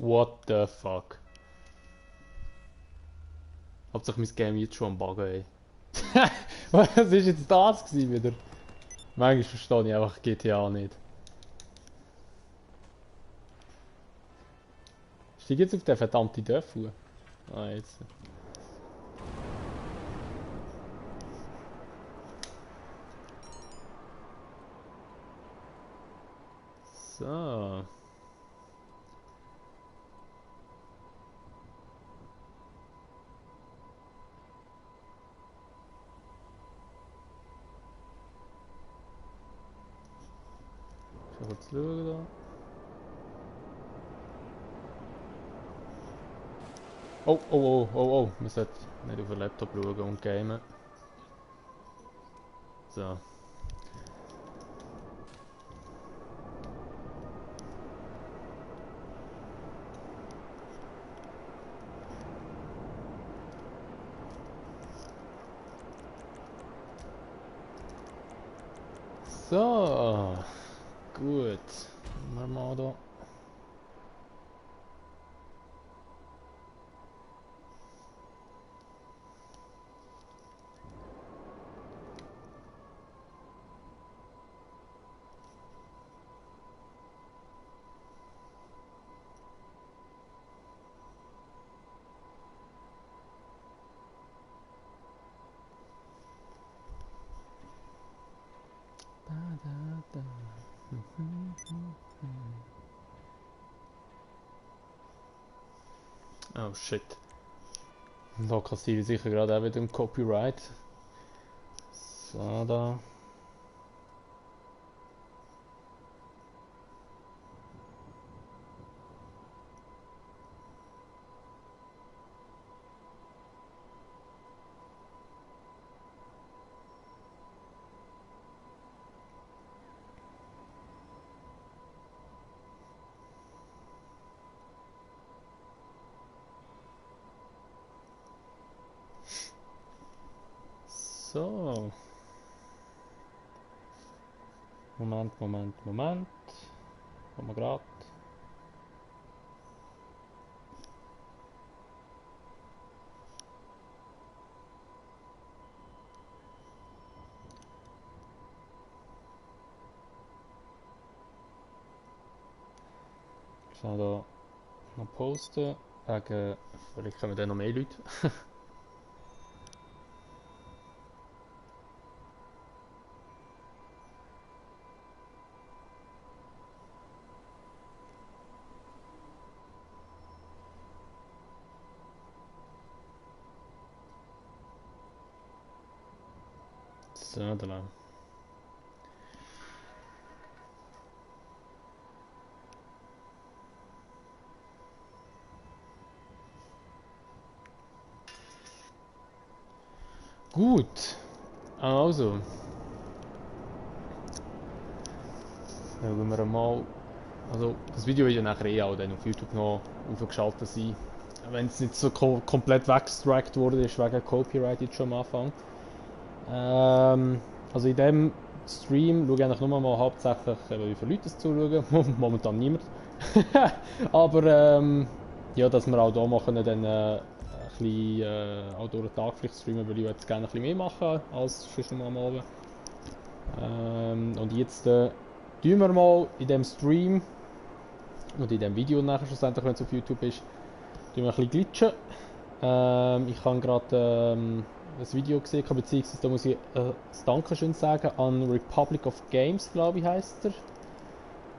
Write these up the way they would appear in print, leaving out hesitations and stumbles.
What the fuck? Hauptsache mein Game jetzt schon am Buggen, ey. Was ist jetzt das gewesen wieder? Manchmal verstehe ich einfach GTA nicht. Steig jetzt auf den verdammten Dörfel. Ah, jetzt. So. Ich will kurz schauen da. Oh, oh, oh, oh, oh. Man sollte nicht auf den Laptop schauen und gamen. So. So. Gut. Machen wir mal da. Da, da, da. Oh shit. Da kassiere ich sicher gerade auch wieder im Copyright. So, da. So. Moment, Moment, Moment. Kommen wir grad. Ich kann da noch posten. Wegen, vielleicht kommen dann noch mehr Leute. So, da lang. Gut. Also. Schauen wir mal. Also, das Video wird ja nachher eh auch dann auf YouTube noch aufgeschaltet sein. Wenn es nicht so komplett weggestrikt wurde, ist wegen Copyright jetzt schon am Anfang. Also in dem Stream schaue ich eigentlich nur mal hauptsächlich, wie viele Leute es zuschauen. Momentan niemand. Aber ja, dass wir auch hier machen, dann ein bisschen auch durch den Tag vielleicht streamen, weil ich jetzt gerne ein bisschen mehr machen als schon am Abend. Und jetzt tun wir mal in dem Stream und in dem Video nachher schlussendlich, wenn es auf YouTube ist, tun wir ein bisschen glitchen. Ich habe gerade ein Video gesehen, beziehungsweise da muss ich das Dankeschön sagen an Republic of Games, glaube ich, heisst er.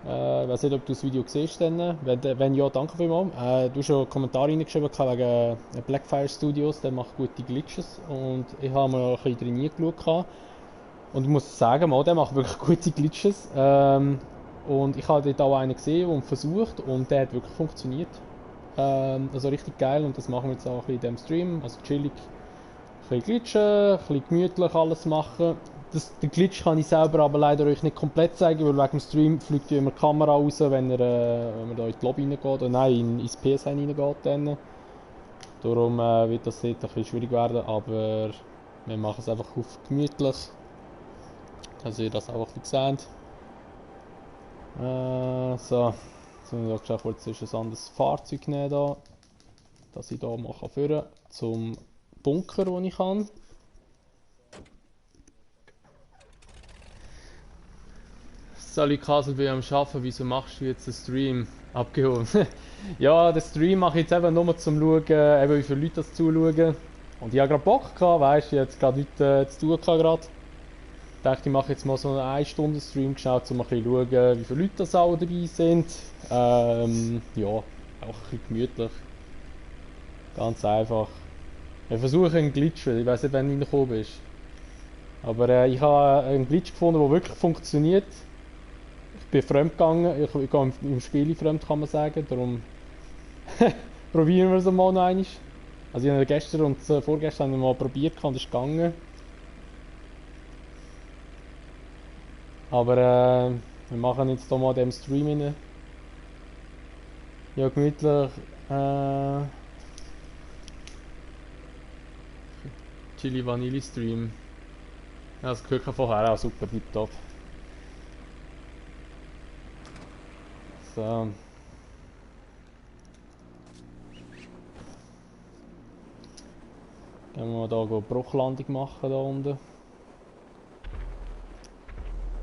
Ich weiß nicht, ob du das Video siehst. Wenn ja, danke vielmals. Du hast schon einen Kommentar reingeschrieben wegen Blackfire Studios, der macht gute Glitches und ich habe mir ein bisschen reingeschaut. Und ich muss sagen, der macht wirklich gute Glitches. Und ich habe dort auch einen gesehen und versucht und der hat wirklich funktioniert. Also richtig geil und das machen wir jetzt auch ein bisschen in diesem Stream. Also chillig, ein bisschen glitschen, ein bisschen gemütlich alles machen. Den Glitch kann ich selber aber leider euch nicht komplett zeigen, weil wegen dem Stream fliegt ja immer die Kamera raus, wenn man da in die Lobby reingeht, oder nein, ins PSN reingeht dann. Darum wird das jetzt ein bisschen schwierig werden, aber wir machen es einfach auf gemütlich, dass ihr das auch ein bisschen seht. So, jetzt Jetzt muss ich noch kurz ein anderes Fahrzeug nehmen da, dass ich hier mal führen kann zum Bunker, den ich kann. Salut Kasel, bin am Arbeiten, wieso machst du jetzt einen Stream? Abgehoben. Ja, den Stream mache ich jetzt eben nur zum Schauen, eben wie viele Leute das zuschauen. Und ich habe gerade Bock gehabt, weißt du, ich hatte gerade nichts zu tun gehabt. Ich dachte, ich mache jetzt mal so einen 1-Stunden-Stream geschaut, um ein bisschen zu schauen, wie viele Leute das auch dabei sind. Ja, auch ein bisschen gemütlich. Ganz einfach. Wir versuchen einen Glitch, ich weiß nicht, wann du reingekommen bist. Aber ich habe einen Glitch gefunden, der wirklich funktioniert. Ich bin fremd gegangen, ich gehe im Spiel fremd, kann man sagen. Darum probieren wir es mal noch einmal. Also ich habe gestern und vorgestern mal probiert und es ist gegangen. Aber wir machen jetzt hier mal den Stream rein. Ja, gemütlich. Chili Vanille Stream. Ja, das gehört vorher auch super, tipptopp. So. Gehen wir mal hier eine Bruchlandung machen, da unten.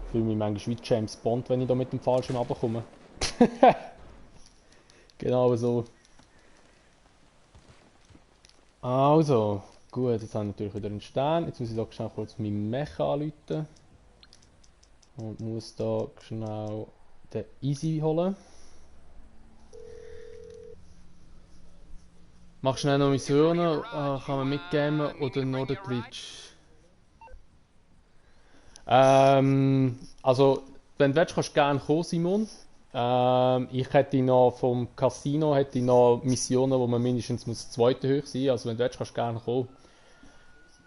Ich fühle mich manchmal wie James Bond, wenn ich da mit dem Fallschirm runterkomme. Genau so. Also, gut, jetzt haben wir natürlich wieder einen Stern. Jetzt muss ich da schnell kurz meinen Mech anrufen. Und muss da schnell den Easy holen. Mach schnell noch Missionen, kann man mitgeben oder nur den Glitch? Also, wenn du willst, kannst du gerne kommen, Simon. Ich hätte noch vom Casino hätte noch Missionen, wo man mindestens muss zweite hoch sein. Also wenn du willst, kannst du gerne kommen.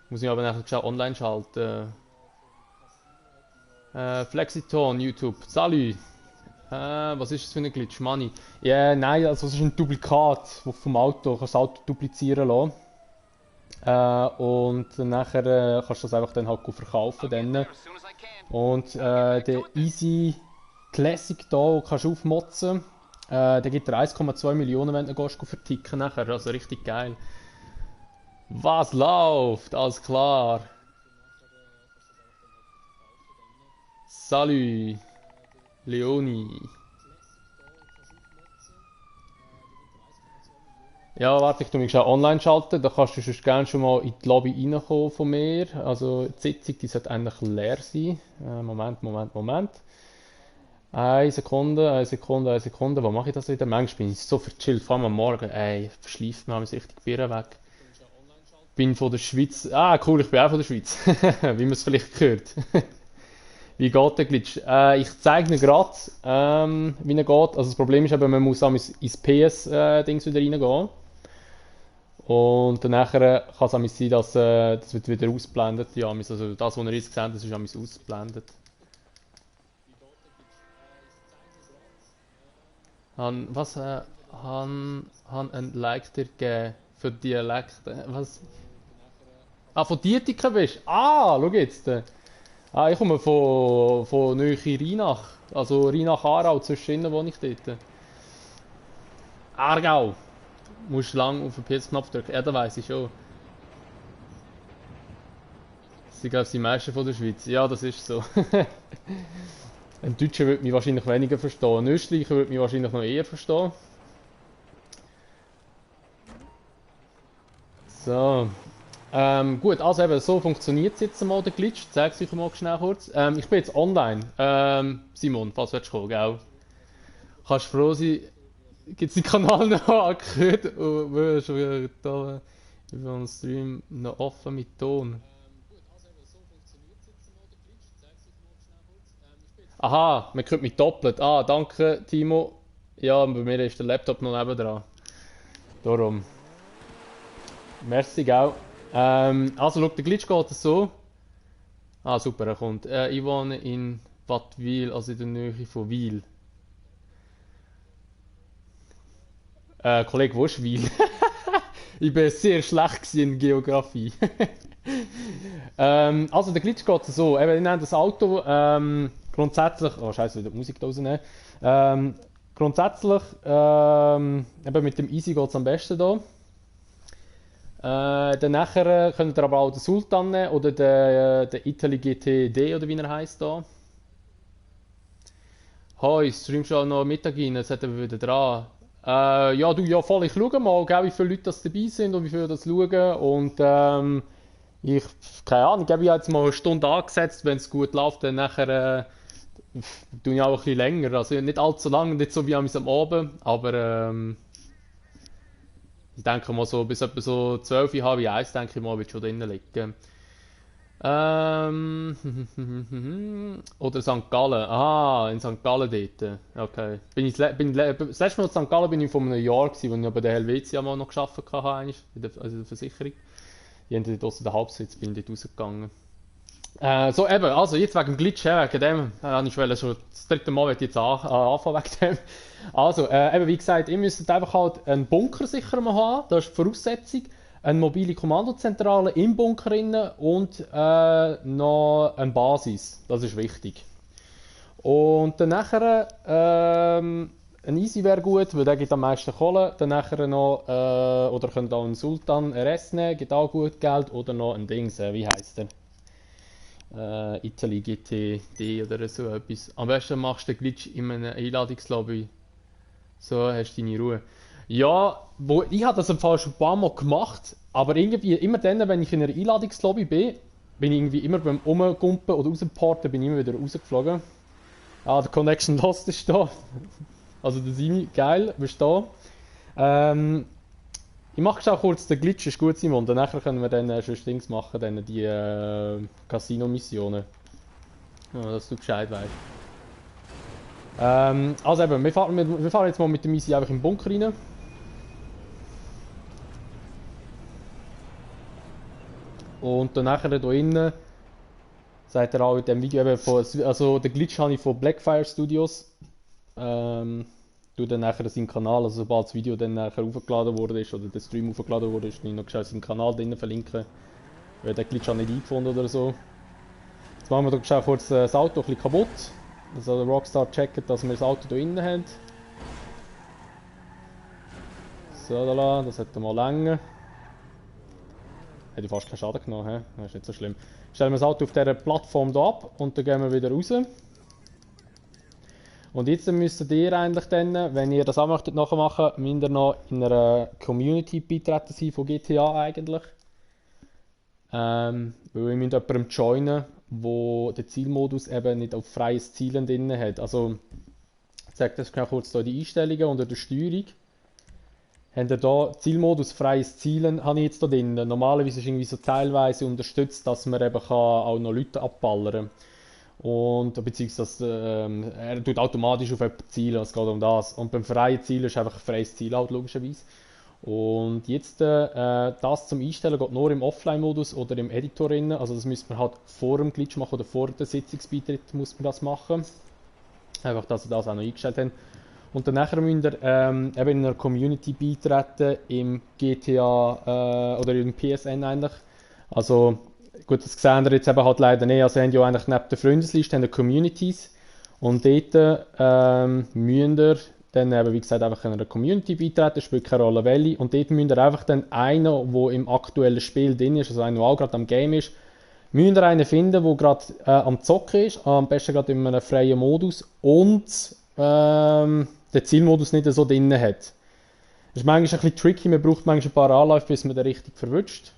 Muss ich aber nachher online schalten. Flexiton, YouTube. Salut! Was ist das für ein Glitch? Money? Ja, nein, also es ist ein Duplikat vom Auto. Du kannst das Auto duplizieren lassen. Und nachher kannst du das einfach dann halt verkaufen. Dann. Und der Easy Classic hier, kannst du aufmotzen. Der gibt dir 1,2 Millionen, wenn du gehst, verticken nachher. Also richtig geil. Was läuft? Alles klar. Salut. Leoni. Ja, warte, ich tu mich schon online schalten. Da kannst du sonst gerne schon mal in die Lobby reinkommen von mir. Also die Sitzung, die sollte eigentlich leer sein. Moment. Eine Sekunde, eine Sekunde, eine Sekunde. Wo mache ich das wieder? Manchmal bin ich so verchillt, vor allem am Morgen. Ey, verschleift mir mich richtig Birnen weg. Bin von der Schweiz. Ah, cool, ich bin auch von der Schweiz. Wie man es vielleicht gehört. Wie geht der Glitch? Ich zeige Ihnen gerade, wie er geht. Also das Problem ist eben, man muss auch ins PS-Dings wieder reingehen. Und dann kann es auch sein, dass das wird wieder ausblendet. Ja, also das, was ihr jetzt gesehen habt, das ist auch ausblendet. Han ein Like dir gegeben für Dialekte? Was? Ah, von Dietiken bist du? Ah, schau jetzt. Ich komme von Nähe Rheinach. Also Rheinach-Aarau, zwischen wohne ich dort. Aargau. Du musst lang auf den PS-Knopf drücken. Ja, das weiss ich schon. Sie glaube die meisten von der Schweiz. Ja, das ist so. Ein Deutscher würde mich wahrscheinlich weniger verstehen. Ein Österreicher würde mich wahrscheinlich noch eher verstehen. So. Gut, also eben, so funktioniert es jetzt mal, der Glitch. Ich zeige es euch mal schnell kurz. Ich bin jetzt online. Simon, falls du kommen, gell? Kannst froh sein, gibt es den Kanal noch angehört und wir schon wieder da über den Stream noch offen mit Ton. Aha, man hört mich doppelt. Ah, danke Timo. Ja, bei mir ist der Laptop noch nebendran. Darum. Merci, gell? Also, schau, der Glitch geht so. Ah, super, er kommt. Ich wohne in Wattwil, also in der Nähe von Wil. Kollege, wo ist Wil? Ich bin sehr schlecht in Geografie. Also, der Glitch geht so. Eben, ich nenne das Auto grundsätzlich. Oh, Scheiße, wieder die Musik da rausnehmen. Grundsätzlich, eben mit dem Easy geht es am besten hier. Dann nachher könnt ihr aber auch den Sultan nehmen oder den Italy GTD oder wie er heisst hier. Hoi, streamst du auch noch Mittag rein? Jetzt sind wir wieder dran. Ja, du, ja voll, ich schaue mal, gell, wie viele Leute das dabei sind und wie viele das schauen. Und ich, keine Ahnung, ich habe jetzt mal eine Stunde angesetzt, wenn es gut läuft, dann nachher tue ich auch ein bisschen länger. Also nicht allzu lang, nicht so wie am Abend, aber ich denke mal so bis etwa so 12, halb 1, denke ich mal, wird schon drinnen liegen. Ähm, oder St. Gallen. Aha, in St. Gallen dort. Okay. Das letzte Mal in St. Gallen bin ich vor einem Jahr, gewesen, als ich bei der Helvetia mal noch gearbeitet habe, eigentlich, also in der Versicherung. Die haben dort draussen den Hauptsitz, bin ich dort rausgegangen. So eben, also jetzt wegen dem Glitch, wegen dem, ich wollte schon das dritte Mal jetzt anfangen wegen dem. Also, eben wie gesagt, ihr müsst einfach halt einen Bunker sicher mal haben, das ist die Voraussetzung. Eine mobile Kommandozentrale im Bunker innen und noch eine Basis, das ist wichtig. Und dann nachher, ein Easy wäre gut, weil der gibt am meisten Kohle. Dann nachher noch, oder könnt auch einen Sultan RS nehmen, gibt auch gut Geld. Oder noch ein Dings, wie heisst der? Italy GTD oder so etwas. Am besten machst du den Glitch in einem Einladungslobby. So hast du deine Ruhe. Ja, ich habe das im Fall schon ein paar Mal gemacht, aber irgendwie immer dann, wenn ich in einer Einladungslobby bin, bin ich irgendwie immer beim Umgumpen oder rausporten, bin ich immer wieder rausgeflogen. Ah, der Connection Lost ist da. Also der Simi, geil, bist du da. Ich mache auch kurz den Glitch, ist gut, Simon. Danach können wir dann schon Dings machen, dann die Casino-Missionen. Ja, dass du Bescheid weißt. Also eben, wir fahren jetzt mal mit dem Easy einfach im Bunker rein. Und dann nachher hier innen, seht ihr auch in dem Video eben also den Glitch habe ich von Blackfire Studios. Du dann nachher seinen Kanal, also sobald das Video dann nachher aufgeladen wurde ist oder der Stream aufgeladen wurde, ist, noch schnell seinen Kanal drinnen verlinken. Weil der Glitch hat nicht eingefunden oder so. Jetzt machen wir da kurz das Auto ein bisschen kaputt. Also der Rockstar checkt, dass wir das Auto hier innen haben. So, da, das hat mal länger. Hätte ich fast keinen Schaden genommen, he? Das ist nicht so schlimm. Stellen wir das Auto auf dieser Plattform hier ab und dann gehen wir wieder raus. Und jetzt müsstet ihr eigentlich dann, wenn ihr das auch möchtet nachmachen, müsst ihr noch in einer Community beitreten sein von GTA eigentlich. Weil ihr müsst jemandem joinen, der den Zielmodus eben nicht auf freies Zielen drin hat. Also, ich zeige das kurz hier die Einstellungen unter der Steuerung. Habt ihr hier Zielmodus freies Zielen, habe ich jetzt hier drin. Normalerweise ist irgendwie so teilweise unterstützt, dass man eben auch noch Leute abballern kann. Und beziehungsweise er tut automatisch auf jemanden zielen, es geht um das. Und beim freien Ziel ist einfach ein freies Ziel halt, logischerweise. Und jetzt das zum Einstellen geht nur im Offline-Modus oder im Editor drin. Also das müsste man halt vor dem Glitch machen oder vor dem Sitzungsbeitritt muss man das machen. Einfach, dass ihr das auch noch eingestellt habt. Und dann nachher müsst ihr eben in einer Community beitreten im GTA oder im PSN eigentlich. Also gut, das sehen wir jetzt eben halt leider nicht. Also haben ja eigentlich neben der Freundesliste haben wir Communities. Und dort müsst ihr dann eben, wie gesagt, einfach in einer Community beitreten, spielt keine Rolle welche. Und dort müsst ihr einfach dann einen, der im aktuellen Spiel drin ist, also einer, der auch gerade am Game ist, müsst ihr einen finden, der gerade am Zocken ist, am besten gerade in einem freien Modus und den Zielmodus nicht so drin hat. Das ist manchmal ein bisschen tricky, man braucht manchmal ein paar Anläufe, bis man den richtig verwünscht.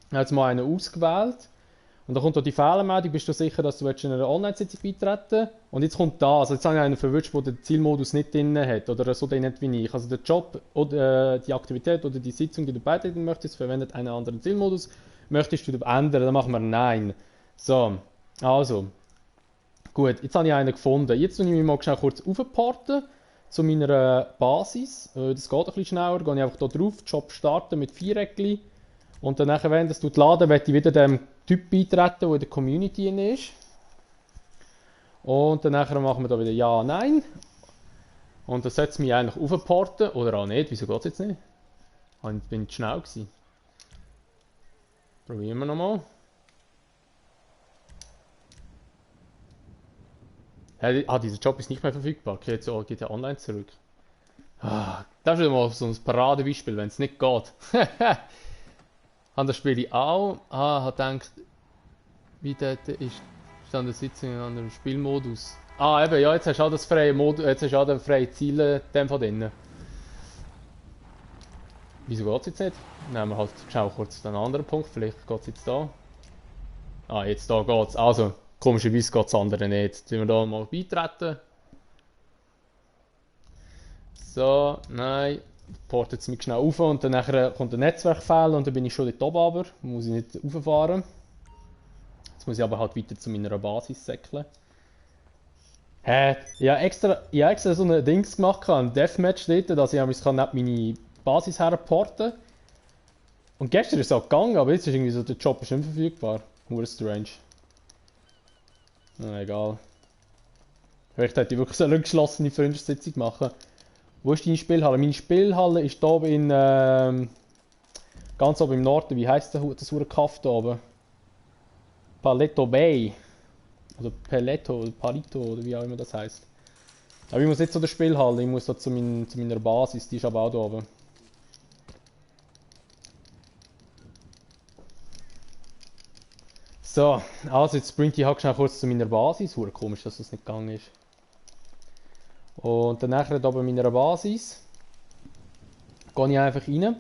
Ich habe jetzt mal einen ausgewählt. Und dann kommt da die Fehlermeldung, bist du sicher, dass du in einer Online-Sitzung beitreten. Und jetzt kommt das. Also jetzt habe ich einen verwünscht, der den Zielmodus nicht drin hat. Oder so drin hat wie ich. Also der Job oder die Aktivität oder die Sitzung, die du beitreten möchtest, verwendet einen anderen Zielmodus. Möchtest du ändern, dann machen wir Nein. So, also. Gut, jetzt habe ich einen gefunden. Jetzt nehme ich mich mal schnell kurz aufporten zu meiner Basis. Das geht ein bisschen schneller. Gehe ich einfach hier drauf, Job starten mit 4 Eckchen. Und dann, wenn das laden, werde ich wieder dem Typ beitreten, der in der Community ist. Und dann machen wir da wieder Ja, Nein. Und dann sollte es mich eigentlich aufporten. Oder auch nicht. Wieso geht es jetzt nicht? Ich bin zu schnell gewesen. Probieren wir nochmal. Dieser Job ist nicht mehr verfügbar. Okay, jetzt geht er online zurück. Das ist immer so ein Paradebeispiel, wenn es nicht geht. Habe das Spiel auch. Habe gedacht, wie dort ist dann der Sitzung in einem anderen Spielmodus. Eben, ja, jetzt hast du auch das freie Modus, jetzt hast du auch den freien Ziele dem von drinnen. Wieso geht es jetzt nicht? Nehmen wir halt schnell kurz einen anderen Punkt, vielleicht geht es jetzt da. Jetzt da geht es. Also, komischerweise geht es andere nicht. Jetzt müssen wir da mal beitreten. So, nein. Portet es mich schnell rauf und dann nachher kommt der Netzwerkfehler und dann bin ich schon dort oben aber. Muss ich nicht rauffahren. Jetzt muss ich aber halt weiter zu meiner Basis säckeln. Ich habe extra so ein Dings gemacht, ein Deathmatch dort, dass ich neben meine Basis herporten kann. Und gestern ist es auch gegangen, aber jetzt ist irgendwie so, der Job ist nicht verfügbar. Nur strange. Na, egal. Vielleicht hätte ich wirklich so eine geschlossene Freundessitzung machen. Wo ist deine Spielhalle? Meine Spielhalle ist hier oben in, ganz oben im Norden. Wie heisst das Kaff da oben? Paleto Bay. Oder Paleto oder Palito oder wie auch immer das heisst. Aber ich muss jetzt zu der Spielhalle, ich muss da zu meiner Basis, die ist aber auch da oben. So, also jetzt sprinte ich halt schnell kurz zu meiner Basis. Hure komisch, dass das nicht gegangen ist. Und dann nachher hier bei meiner Basis gehe ich einfach rein.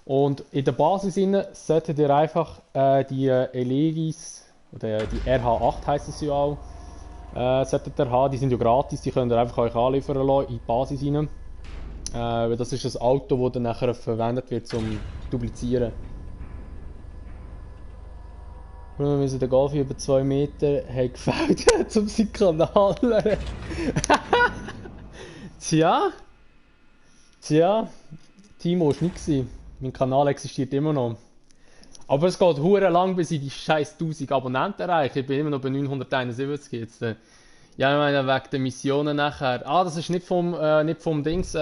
Und in der Basis rein solltet ihr einfach die Elegis, oder die RH8 heisst es ja auch, solltet ihr haben. Die sind ja gratis, die könnt ihr einfach euch anliefern lassen in die Basis rein. Weil das ist das Auto, das dann nachher verwendet wird zum Duplizieren. Wir müssen den Golf über 2 Meter haben gefällt, um seinen Kanal. Tja, Timo ist nicht gewesen. Mein Kanal existiert immer noch. Aber es geht hure lang, bis ich die scheiß 1000 Abonnenten erreiche. Ich bin immer noch bei 971 jetzt. Ja, ich meine, wegen der Missionen nachher. Das ist nicht vom Dings,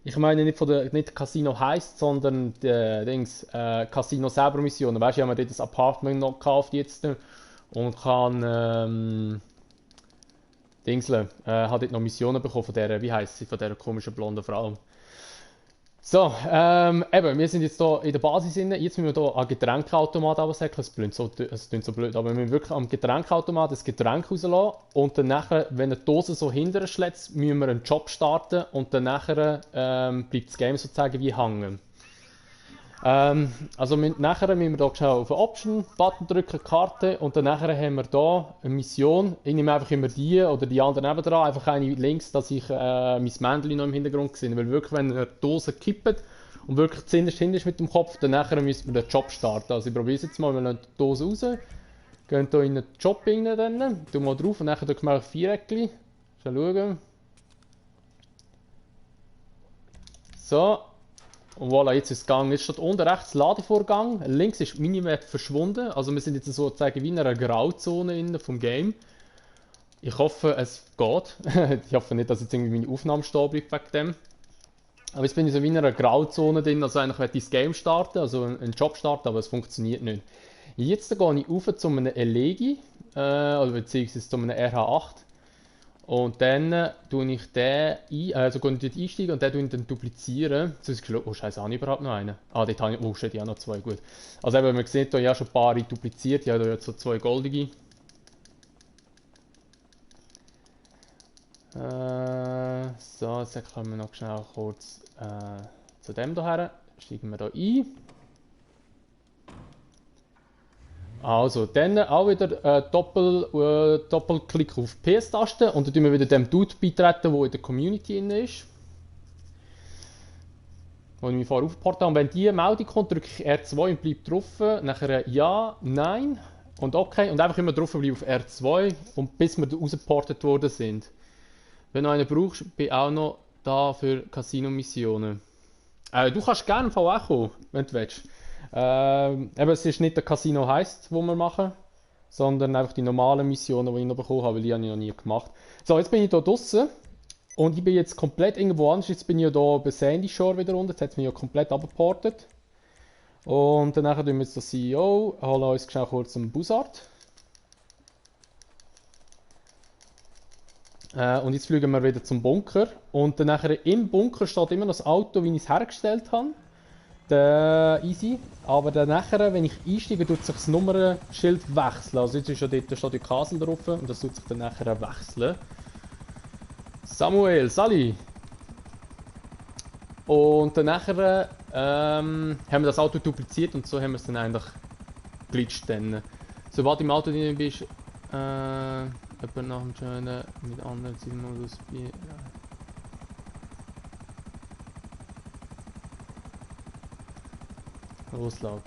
ich meine nicht Casino heisst, sondern Dings, Casino selber Missionen. Weißt du, ich habe mir dort das Apartment noch gekauft jetzt und kann, Dingsle, hat dort noch Missionen bekommen von der, wie heisst sie, von dieser komischen blonden Frau. So, eben, wir sind jetzt hier in der Basis drin. Jetzt müssen wir hier an Getränkeautomat absäckeln. Es klingt so blöd, aber wir müssen wirklich am Getränkeautomat das Getränk rauslassen. Und dann nachher, wenn eine Dose so hinterher schlägt, müssen wir einen Job starten und dann nachher bleibt das Game sozusagen wie hängen. Also nachher müssen wir hier schnell auf Option, Button drücken, Karte und dann nachher haben wir hier eine Mission. Ich nehme einfach immer die oder die anderen nebendran, einfach eine links, dass ich mein Männchen noch im Hintergrund sehe. Weil wirklich, wenn eine Dose kippt und wirklich zuhinterst hinter ist mit dem Kopf, dann nachher müssen wir den Job starten. Also ich probiere es jetzt mal, wir lassen die Dose raus, gehen hier in den Job rein, tun mal drauf und nachher drücken wir auf Viereckchen. Schau schauen. So. Und voilà, jetzt ist es gegangen. Jetzt steht unten rechts Ladevorgang, links ist Minimap verschwunden. Also wir sind jetzt sozusagen wie in einer Grauzone vom Game. Ich hoffe, es geht. Ich hoffe nicht, dass jetzt irgendwie meine Aufnahme stehen bleibt wegen dem. Aber jetzt bin ich so wie in einer Grauzone drin, also eigentlich möchte ich das Game starten, also einen Job starten, aber es funktioniert nicht. Jetzt gehe ich rauf zu einem Elegi, oder beziehungsweise zu einem RH8. Und dann tue ich den also gehe ich dort einsteigen und den tue ich dann duplizieren. Sonst geschaut, oh Scheiße, habe ich überhaupt noch einen? Dort habe ich, oh shit, ich habe noch 2, gut. Also eben, man sieht hier ja schon ein paar dupliziert, ich habe hier jetzt so 2 goldige. So, jetzt kommen wir noch schnell kurz zu dem hierher. Steigen wir hier ein. Also, dann auch wieder Doppelklick auf die PS-Taste und dann tun wir wieder dem Dude beitreten, der in der Community drin ist. Wo ich mich vorher aufgeportet habe. Und wenn diese Meldung kommt, drücke ich R2 und bleibe drauf. Nachher Ja, Nein und OK. Und einfach immer drauf bleiben auf R2 und bis wir rausgeportet worden sind. Wenn du einen brauchst, bin ich auch noch da für Casino-Missionen. Du kannst gerne im Fall auch kommen, wenn du willst. Eben, es ist nicht der Casino heisst, wo wir machen, sondern einfach die normalen Missionen, die ich noch bekommen habe, weil die habe ich noch nie gemacht. So, jetzt bin ich hier draußen und ich bin jetzt komplett irgendwo anders. Jetzt bin ich ja hier bei Sandy Shore wieder runter, jetzt hat es mich ja komplett abgeportet. Und dann tun wir jetzt den CEO, holen uns schnell kurz einen Bussard. Und jetzt fliegen wir wieder zum Bunker. Und dann nachher im Bunker steht immer noch das Auto, wie ich es hergestellt habe. Der easy. Aber dann nachher, wenn ich einsteige, tut sich das Nummernschild wechseln. Also jetzt ist ja dort, da steht die Castle drauf und das tut sich dann nachher wechseln. Samuel, Sally. Und dann nachher haben wir das Auto dupliziert und so haben wir es dann eigentlich glitscht. Sobald du im Auto drin bist, jemand nach dem Joinen mit anderen Zielmodus bei. Loslauf.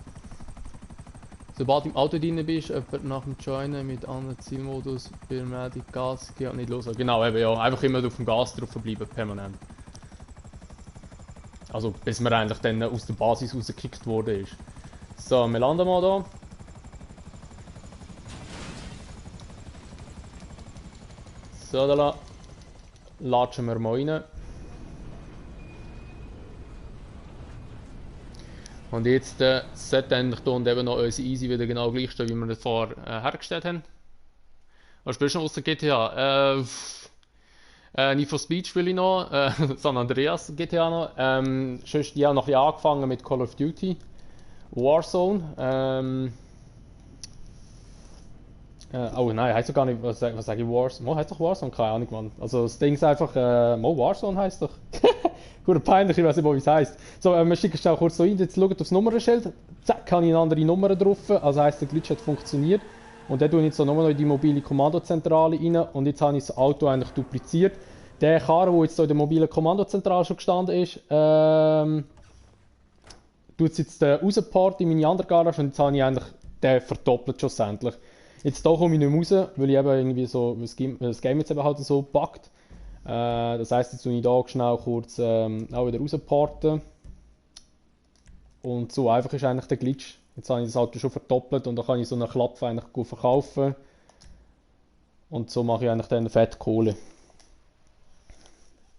Sobald du im Auto drin bist, jemand nach dem Joinen mit anderen Zielmodus bei Medic Gas geht nicht loslassen. Genau, eben ja. Einfach immer auf dem Gas drauf bleiben, permanent. Also bis man eigentlich dann aus der Basis rausgekickt worden ist. So, wir landen mal da. So, da latschen wir mal rein. Und jetzt sollte eigentlich hier und eben noch unsere Easy wieder genau gleich stehen, wie wir das vorher hergestellt haben. Was spielst du noch aus der GTA? Need for Speed spiele ich noch, San Andreas GTA noch. Sonst ja noch ein bisschen angefangen mit Call of Duty. Warzone. Oh nein, heißt doch gar nicht, was sage ich, Warzone? Heißt doch Warzone? Keine Ahnung, Mann. Also das Ding ist einfach, Warzone heißt doch. Gut peinlich, ich weiß nicht, wie es heisst. So, wir schicken es auch kurz so ein, jetzt schaut aufs Nummernschild, zack, habe ich eine andere Nummer drauf, also heisst, der Glitch hat funktioniert. Und dann tue ich jetzt so nochmal in die mobile Kommandozentrale rein und jetzt habe ich das Auto eigentlich dupliziert. Der Karren, der jetzt so in der mobilen Kommandozentrale schon gestanden ist, tut es jetzt rausport in meine andere Garage und jetzt habe ich eigentlich den verdoppelt schlussendlich. Jetzt hier komme ich nicht mehr raus, weil ich eben irgendwie so, das Game jetzt eben halt so buggt. Das heisst, jetzt tue ich hier schnell kurz auch wieder rausporten. Und so einfach ist eigentlich der Glitch. Jetzt habe ich das Auto schon verdoppelt und dann kann ich so eine Klappe eigentlich gut verkaufen. Und so mache ich eigentlich dann fett Kohle.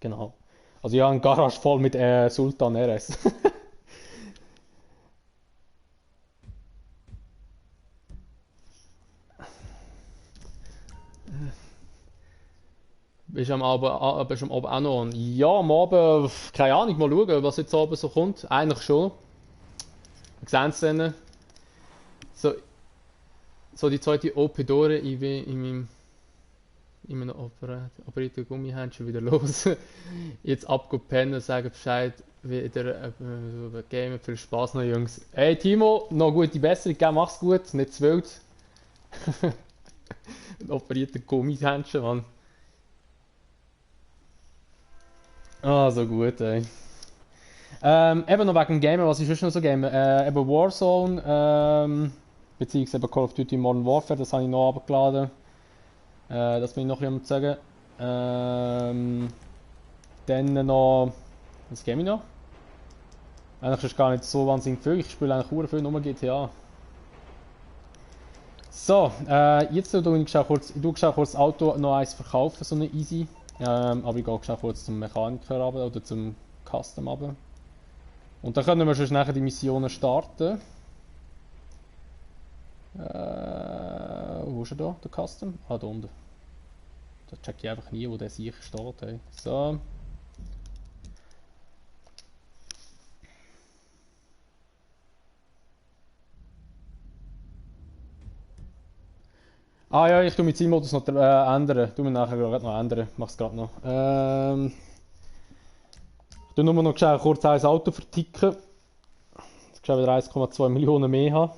Genau. Also ich habe eine Garage voll mit Sultan RS. Bist du am Abend auch noch an? Ja, am Abend, keine Ahnung, mal schauen, was jetzt Abend so kommt. Eigentlich schon. Wir sehen es dann. So die zweite Opedore in meinem operierten Gummihändchen wieder los. Jetzt abgepennen, sagen Bescheid, wieder Gamer, viel Spaß noch, Jungs. Hey Timo, noch gute Besserung, gell, mach's gut, nicht zu wild. Ein operierter Gummihändchen, Mann. Ah, so gut, ey. Eben noch wegen dem Gamer, was ich sonst noch so game. Eben Warzone, beziehungsweise eben Call of Duty Modern Warfare, das habe ich noch abgeladen. Das will ich noch jemand sagen. Dann noch. Was game ich noch? Eigentlich ist es gar nicht so wahnsinnig viel. Ich spiele eigentlich sehr viel nur GTA. So, jetzt tue ich kurz das Auto noch eins verkaufen, so eine Easy. Aber ich gehe kurz zum Mechaniker runter, oder zum Custom runter. Und dann können wir schon nachher die Missionen starten. Wo ist er da, der Custom? Ah, da unten. Da check ich einfach nie, wo der sicher steht. Hey. So. Ah ja, ich tue meinen Zielmodus noch ändern. Tu mir nachher gerade noch ändern. Mach's gerade noch. Ich tue nur noch kurz ein Auto verticken. Jetzt wieder 1,2 Millionen mehr haben.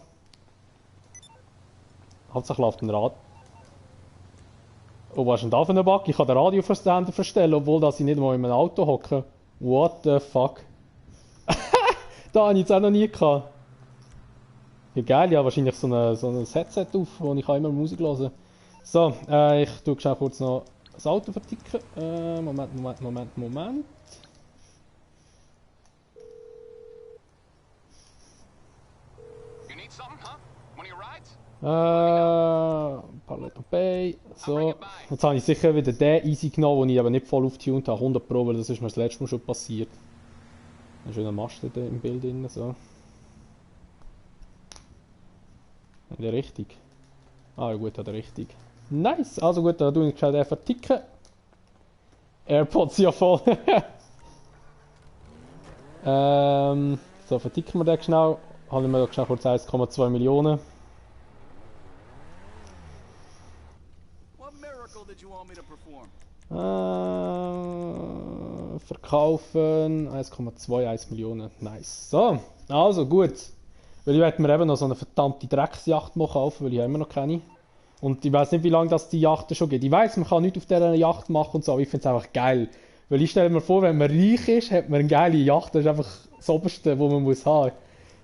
Hauptsache läuft ein Rad. Oh, was ist denn da für ein Bug? Ich kann den Radioversender verstellen, obwohl ich nicht mal in einem Auto hocke. What the fuck? Da habe ich jetzt auch noch nie gehabt. Ja geil, ja wahrscheinlich so ein Headset auf, wo ich immer Musik hören kann. So, ich tue kurz noch das Auto verticken. Moment. Palette Bay. So, jetzt habe ich sicher wieder den Easy genommen, den ich aber nicht voll aufgetuned habe. 100 Pro, weil das ist mir das letzte Mal schon passiert. Ein schöner Masten im Bild drin, so. Hat er richtig? Ah ja gut, hat er richtig. Nice! Also gut, da tue ich den verticken. AirPods ja voll. So, verticken wir den schnell. Haben wir schnell kurz 1,2 Millionen. Verkaufen 1,21 Millionen. Nice. So, also gut. Weil ich werde mir eben noch so eine verdammte Drecksjacht mal kaufen, weil ich immer noch keine. Und ich weiß nicht, wie lange das die Yachten schon gibt. Ich weiß, man kann nichts auf dieser Yacht machen und so, aber ich finde es einfach geil. Weil ich stelle mir vor, wenn man reich ist, hat man eine geile Yacht. Das ist einfach das Oberste, was man muss haben.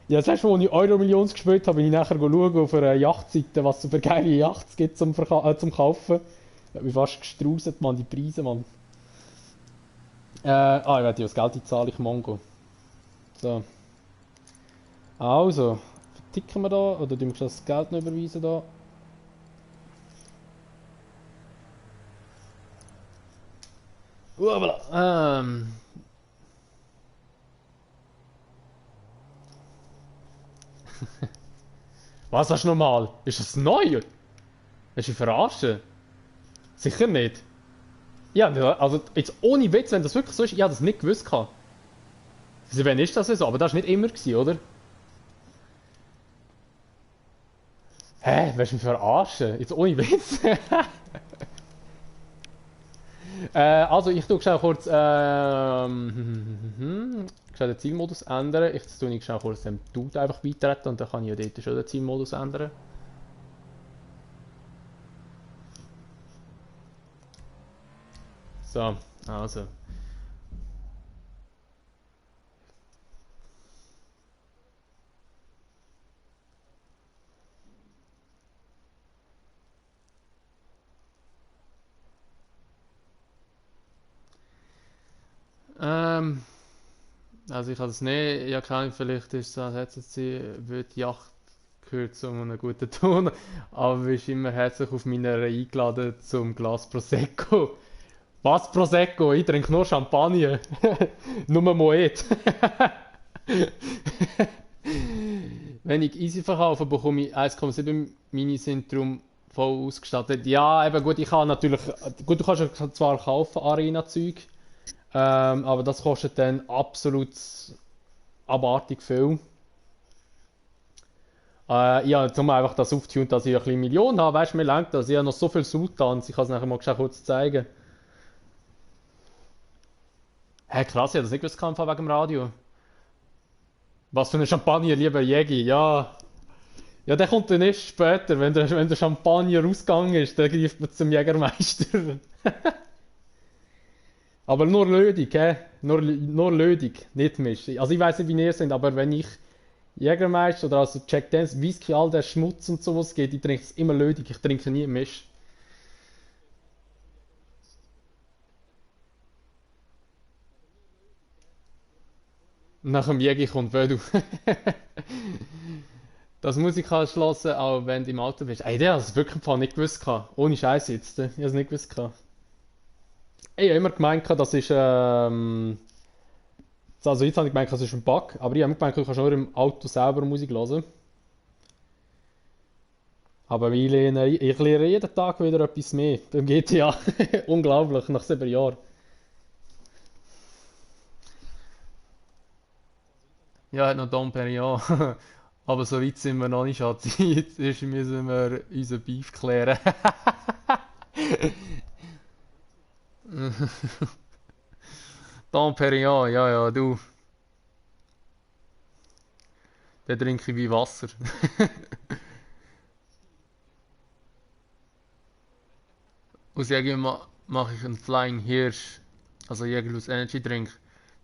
Ja, das erste Mal, als ich Euro-Millions gespielt habe, bin ich nachher schauen auf einer Yachtseite, was es für geile Yachts gibt zum Kaufen. Ich habe mich fast gestrauset, man, die Preise, man. Ich werde ja das Geld einzahlen, ich Mongo. So. Also, verticken wir da, oder tun wir das Geld noch überweisen da? Voilà. Was, das ist normal? Ist das neu? Willst du mich verarschen? Sicher nicht. Ja, also jetzt ohne Witz, wenn das wirklich so ist, ich habe das nicht gewusst. Also, wann ist das so? Aber das war nicht immer, gewesen, oder? Hä? Willst du mich verarschen? Jetzt ohne Witz? Also ich tue schnell kurz schnell den Zielmodus ändern. Ich tue schnell kurz dem Dude einfach beitreten und dann kann ich ja dort schon den Zielmodus ändern. So, also. Also ich kann es nicht, ja keine Ahnung, vielleicht ist das, wird die Yacht gehört zu einem guten Ton, aber du bist immer herzlich auf meiner eingeladen zum Glas Prosecco. Was Prosecco? Ich trinke nur Champagner. Nur Moet. Wenn ich easy verkaufe, bekomme ich 1,7 Mini sind darum voll ausgestattet. Ja, eben gut, ich kann natürlich, gut, du kannst ja zwar kaufen, Arena-Zeug, aber das kostet dann absolut abartig viel. Ja, zum einfach das auftunen, dass ich ein bisschen Millionen habe, weißt du, mir langt das. Ich habe noch so viele Sultans, ich kann es nachher mal schnell kurz zeigen. Hä, krass, ich habe das nicht gewusst wegen dem Radio. Was für eine Champagner, lieber Jägi, ja. Ja, der kommt dann erst später, wenn der Champagner ausgegangen ist, dann greift man zum Jägermeister. Aber nur lödig, hä? Nur lödig, nicht mischen. Also ich weiß nicht, wie ihr seid, aber wenn ich Jägermeister oder also Jack Daniels, Whisky, all der Schmutz und sowas geht, ich trinke es immer lödig, ich trinke nie Misch. Nach dem Jäger kommt Vödu. Das muss ich halt schlossen, auch wenn du im Auto bist. Ey, der hat es wirklich im Fall nicht gewusst. Ohne Scheiß jetzt. Ich habe es nicht gewusst. Ich habe immer gemeint, das ist. Also jetzt habe ich gemeint, das ist ein Bug. Aber ich habe immer gemeint, du kannst nur im Auto selber Musik hören. Aber ich lerne jeden Tag wieder etwas mehr. Beim GTA. Unglaublich, nach 7 Jahren. Ja, hat noch Dom Perignon. Aber so weit sind wir noch nicht, Schatzi. Jetzt erst müssen wir unseren Beef klären. Dom Perignon, ja, ja, du. Den trinke ich wie Wasser. Aus Jäger mache ich einen Flying Hirsch. Also Jäger aus Energy Drink.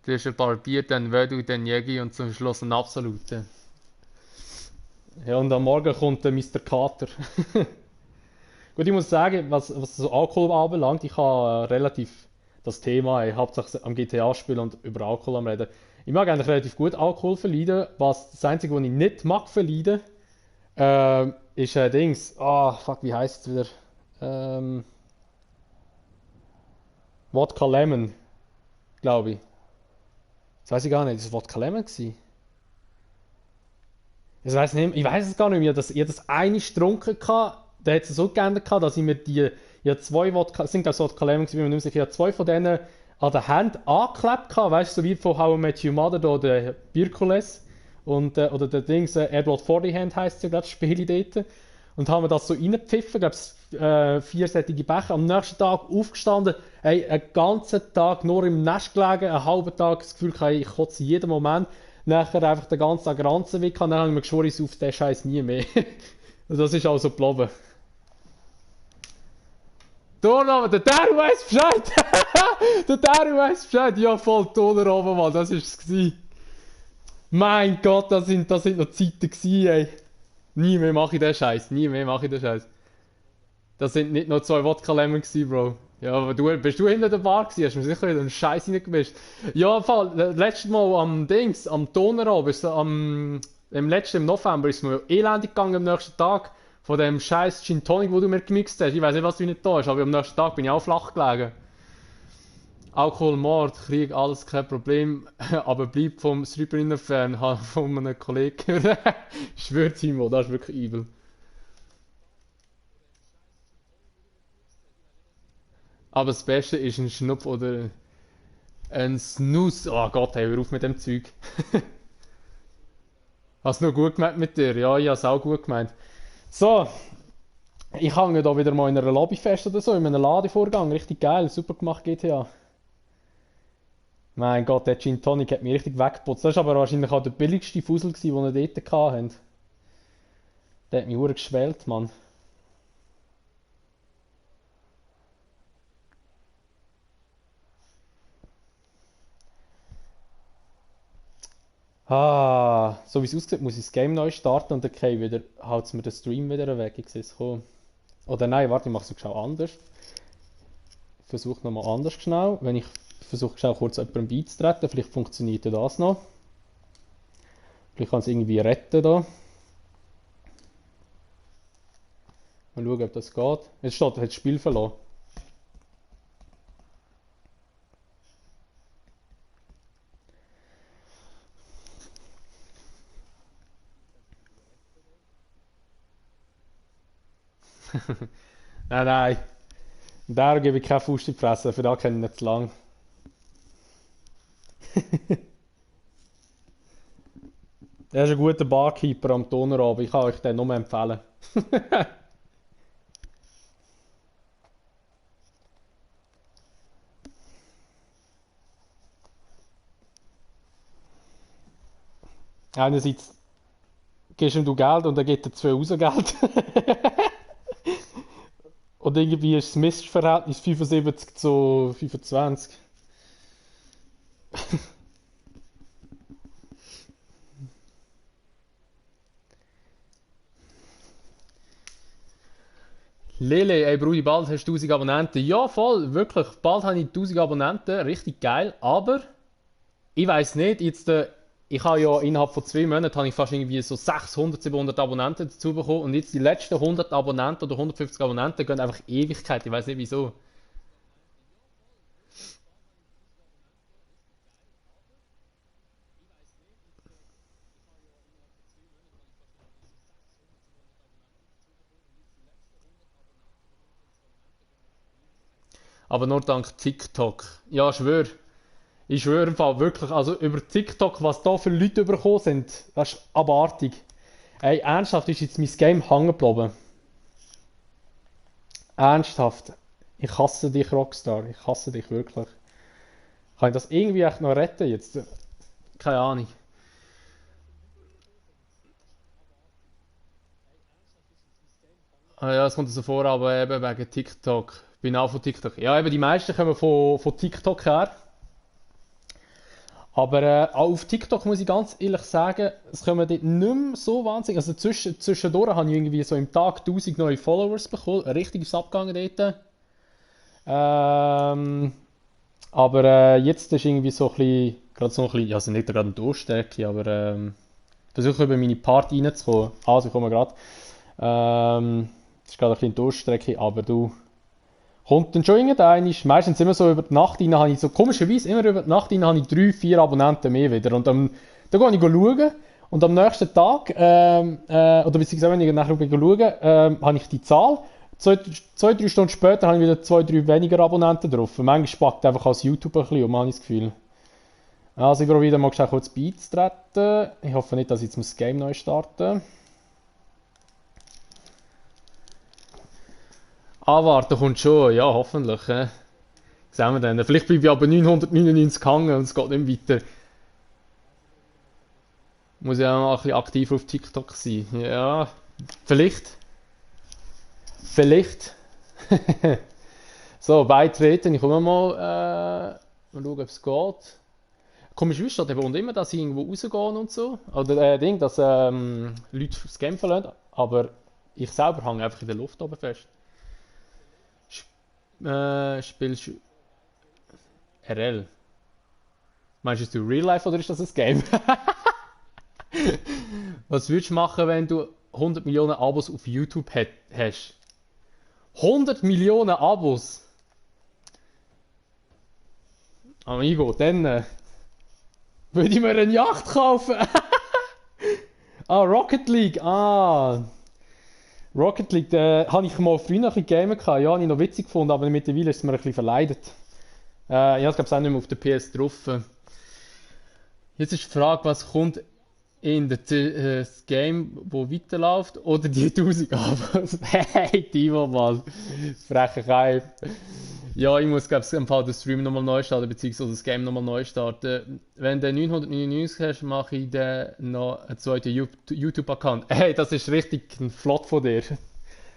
Zuerst ein paar Bier, dann Wedu, dann Jäger und zum Schluss ein Absolute. Ja, und am Morgen kommt der Mr. Kater. Gut, ich muss sagen, was so Alkohol anbelangt, ich habe relativ das Thema, ich hauptsächlich am GTA spielen und über Alkohol am reden. Ich mag eigentlich relativ gut Alkohol verleiden. Das Einzige, was ich nicht mag verleiden, ist Dings. Ah, fuck, wie heißt es wieder? Ähm, Wodka Lemon, glaube ich. Das weiß ich gar nicht. Ist es Wodka Lemon gewesen? Ich weiß es gar nicht mehr. Ich hab das eine getrunken, der hat es so geändert, dass ich mir Ich habe zwei Wodka, es sind glaube ich so Wodka-Lemon gewesen, bin mir nicht mehr sicher. Ich habe zwei von denen an der Hand angeklebt gehabt, weißt du, so wie von How I Met Your Mother, da der Birkules. Und, oder der Dings, Edward Fortyhand heisst ja, glaube ich, das Spiel dort. Und haben wir das so reingepfiffen, glaube ich, vierseitige Becher. Am nächsten Tag aufgestanden, ey, einen ganzen Tag nur im Nest gelegen, einen halben Tag das Gefühl gehabt, ich kotze jeden Moment. Nachher einfach den ganzen Tag Ranzen weg, und dann habe ich mir geschworen, ich auf den Scheiß nie mehr. Das ist also geblieben. Donau, der Daru weiss Bescheid! Der Daru weiss Bescheid! Ja, voll Donau oben, Mann, das war es gewesen. Mein Gott, das sind noch Zeiten gewesen, ey. Nie mehr mache ich den Scheiß, nie mehr mache ich den Scheiß. Das sind nicht nur zwei Wodka-Lemon gewesen, Bro. Ja, aber bist du hinter der Bar gewesen? Hast du mir sicher wieder einen Scheiß reingemischt? Ja, im Fall, letztes Mal am Donau, im letzten November ist mir elendig gegangen am nächsten Tag. Von dem scheiß Gin Tonic, wo du mir gemixt hast. Ich weiß nicht, was du nicht da hast, aber am nächsten Tag bin ich auch flach gelegen. Alkohol, Mord, Krieg, alles kein Problem. Aber bleib vom Stripperinnen fern, habe von einem Kollegen gehört. Ich schwöre, Timo, das ist wirklich übel. Aber das Beste ist ein Schnupf oder ein Snus. Oh Gott, hey, hör auf mit dem Zeug. Hast du noch gut gemeint mit dir? Ja, ich habe es auch gut gemeint. So, ich hänge da wieder mal in einer Lobby fest oder so, in einem Ladevorgang. Richtig geil, super gemacht GTA. Mein Gott, der Gin Tonic hat mich richtig weggeputzt. Das war aber wahrscheinlich auch der billigste Fusel, den wir dort hatten. Der hat mich verdammt geschwellt, Mann. Ah, so wie es aussieht, muss ich das Game neu starten und dann haut es mir den Stream wieder weg. Ich sehe es kommen. Oder nein, warte, ich mache es schnell anders. Ich versuche nochmal anders schnell. Wenn ich versuche schnell kurz jemandem beizutreten, vielleicht funktioniert ja das noch. Vielleicht kann es irgendwie retten da. Mal schauen, ob das geht. Jetzt steht, er hat das Spiel verloren. Nein, nein. Da gebe ich keine Faust in die Fresse, für da kenne ich nicht zu lang. Er ist ein guter Barkeeper am Donnerabend, ich kann euch den nur empfehlen. Einerseits gibst ihm du Geld und er gibt dir zwei raus Geld. Und irgendwie ist das Missverhältnis 75 zu 25. Lele, ey Brudi, bald hast du 1000 Abonnenten. Ja, voll, wirklich. Bald habe ich 1000 Abonnenten. Richtig geil. Aber ich weiß nicht, ich habe ja innerhalb von 2 Monaten habe ich fast irgendwie so 600, 700 Abonnenten dazu bekommen. Und jetzt die letzten 100 Abonnenten oder 150 Abonnenten gehen einfach Ewigkeit. Ich weiß nicht wieso. Aber nur dank TikTok. Ja, schwör. Ich schwöre im Fall wirklich, also über TikTok, was da für Leute übergekommen sind, das ist abartig. Ey, ernsthaft ist jetzt mein Game hängen geblieben. Ernsthaft. Ich hasse dich, Rockstar. Ich hasse dich wirklich. Kann ich das irgendwie echt noch retten jetzt? Keine Ahnung. Ah ja, es kommt so vor, aber eben wegen TikTok. Ich bin auch von TikTok. Ja, eben die meisten kommen von TikTok her. Aber auch auf TikTok muss ich ganz ehrlich sagen, es kommen dort nicht mehr so wahnsinnig. Also zwischendurch habe ich irgendwie so im Tag 1000 neue Followers bekommen. Richtig ist abgegangen dort. Ähm, aber jetzt ist irgendwie so ein bisschen, gerade so ein bisschen, ja, also nicht gerade eine Durchstrecke, aber versuche über meine Part reinzukommen. Also ich komme gerade. Das ist gerade ein bisschen Durchstrecke, aber du kommt dann schon irgendeiner. Meistens immer so über die Nacht rein habe ich so, komischerweise, immer über die Nacht rein habe ich 3, 4 Abonnenten mehr wieder. Und dann gehe ich schauen und am nächsten Tag, oder beziehungsweise wenn ich nachher schaue, habe ich die Zahl 2-3 Stunden später habe ich wieder 2-3 weniger Abonnenten drauf. Und manchmal spackt einfach als YouTube ein bisschen, habe ich das Gefühl. Also ich probiere wieder mal schnell kurz beizutreten. Ich hoffe nicht, dass ich jetzt das Game neu starte. Warte, kommt schon. Ja, hoffentlich. Sehen wir dann. Vielleicht bleibe ich aber 999 hängen und es geht nicht weiter. Muss ja auch mal ein bisschen aktiver auf TikTok sein. Ja, vielleicht. Vielleicht. So, beitreten. Ich komme mal schauen, ob es geht. Komisch ist das eben und immer, dass sie irgendwo rausgehen und so. Oder dass Leute das Game verlassen. Aber ich selber hänge einfach in der Luft oben fest. Spielst du RL? Meinst du Real Life oder ist das ein Game? Was würdest du machen, wenn du 100 Millionen Abos auf YouTube hast? 100 Millionen Abos! Amigo, dann würde ich mir eine Yacht kaufen. Rocket League. Rocket League, habe ich mal früher ein bisschen gamen gehabt. Ja, habe ich noch witzig gefunden, aber mittlerweile ist es mir ein bisschen verleidet. Ich habe es glaube ich auch nicht mehr auf der PS drauf. Jetzt ist die Frage, was kommt in das Game, wo weiterläuft, oder die 1000 Abos? Hey, Timo, Mann. Frechheit. Ja, ich muss glaube ich im Fall den Stream nochmal neu starten, beziehungsweise das Game nochmal neu starten. Wenn du 999 hast, mache ich dann noch einen zweiten YouTube-Account. Hey, das ist richtig flott von dir.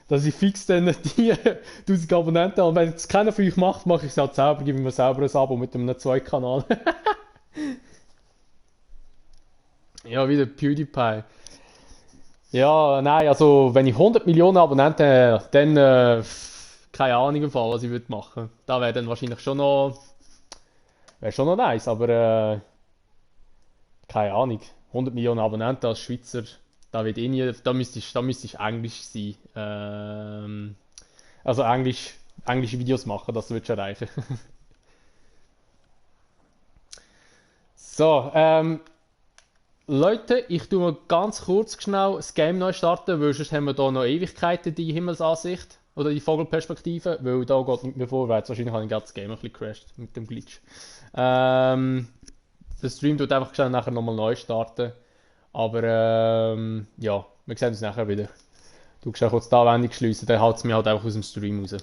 Dass ich fix dann die 1000 Abonnenten habe. Und wenn es keiner von euch macht, mache ich es halt selber, gebe ich mir selber ein Abo mit einem zweiten Kanal. Ja, wieder PewDiePie. Ja, nein, also wenn ich 100 Millionen Abonnenten hätte, dann keine Ahnung im Fall, was ich würde machen. Da wäre dann wahrscheinlich schon noch nice, aber keine Ahnung. 100 Millionen Abonnenten als Schweizer, da wird eh nie, da müsste ich Englisch sein. Also englische Videos machen, das würdest du erreichen. So, Leute, ich tue mal ganz kurz schnell das Game neu starten, weil sonst haben wir hier noch Ewigkeiten die Himmelsansicht oder die Vogelperspektive, weil da geht nicht mehr vorwärts. Wahrscheinlich habe ich gerade das Game ein bisschen crashed mit dem Glitch. Der Stream tut einfach schnell nachher nochmal neu starten. Aber ja, wir sehen uns nachher wieder. Du kannst auch kurz die Anwendung schließen, dann haut es mich halt einfach aus dem Stream raus.